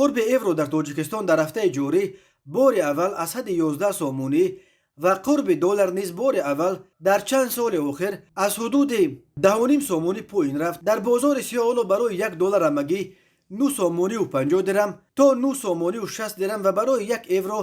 Қурби евро дар Тоҷикистон дар ҳафтаи ҷорӣ бори аввал аз ҳадди 11 сомонӣ ва қурби доллар низ бори аввал дар чанд соли охир аз ҳудуди 10,5 сомонӣ поин рафт. Дар бозори сиёҳ ҳоло барои 1 доллар ҳамагӣ 9 сомонию 50 дирам то 9 сомонию 60 дирам ва барои 1 евро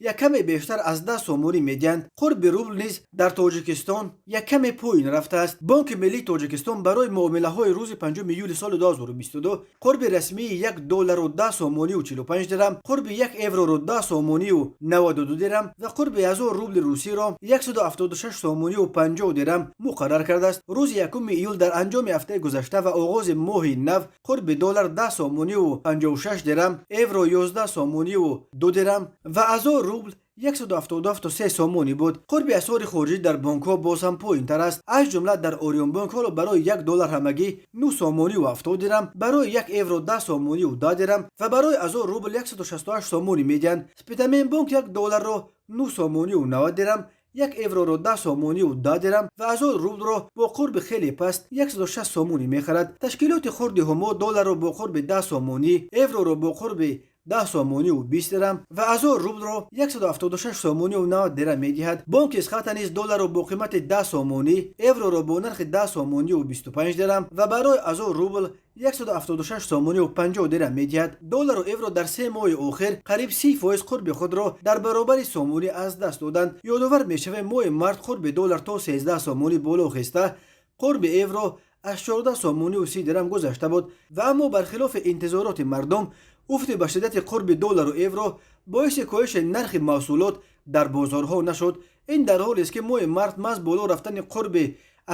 як каме бештар аз 10 сомонӣ медиҳанд. Қурби рубл низ дар Тоҷикистон як каме поин рафтааст. Бонки миллии Тоҷикистон барои муомилаҳои рӯзи 5 июли соли 2022 қурби расмии 1 доллару 10 сомонию 45 дирам, қурби 1 евроро 10 сомонию 92 дирам ва қурби 1000 рубли русиро 176 сомонию 50 дирам муқаррар кардааст. Рӯзи 1 июл, дар анҷоми ҳафтаи гузашта ва оғози моҳи нав, қурби доллар 10 сомонию 56 дирам, евро 11 сомонию 2 дирам ва 1000 рубл 177,3 сомонӣ буд. Қурби асъори хориҷӣ дар бонкҳо боз ҳам поинтар аст. Аз ҷумла дар Ориёнбонк ҳоло барои 1 доллар ҳамагӣ 9 сомонию 70 дирам, барои 1 евро 10 сомонию 10 дирам ва барои 1000 рубл 168 сомонӣ медиҳанд. Спитаменбонк 1 долларро 9 сомонию 90 дирам, 1 евроро 10 сомонию 10 дирам ва 1000 рублро бо қурби хеле паст 160 сомонӣ мехарад. Ташкилоти хурди Ҳумо долларро бо қурби 10 сомонӣ, евроро бо қурби 10 сомонию 20 дирам ва 1000 рублро 176 сомонию 90 дирам медиҳад. Бонки Эсхата низ долларро бо қимати 10 сомонӣ, евроро бо нархи 10 сомонию 25 дирам ва барои 1000 рубл 176 сомонию 50 дирам медиҳад. Доллару евро дар 3 моҳи охир қариб 30% қурби худро дар баробари сомонӣ аз даст доданд. Ёдовар мешавем, моҳи март қурби доллар то 13 сомонӣ боло хеста, қурби евро аз 14 сомонию 30 дирам гузашта буд. Ва аммо, бархилофи интизороти мардум, уфти ба шиддати қурби доллару евро боиси коҳиши нархи маҳсулот дар бозорҳо нашуд. Ин дар ҳолест, ки моҳи март маҳз боло рафтани қурби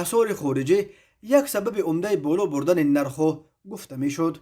асъори хориҷӣ як сабаби умдаи боло бурдани нархҳо гуфта мешуд.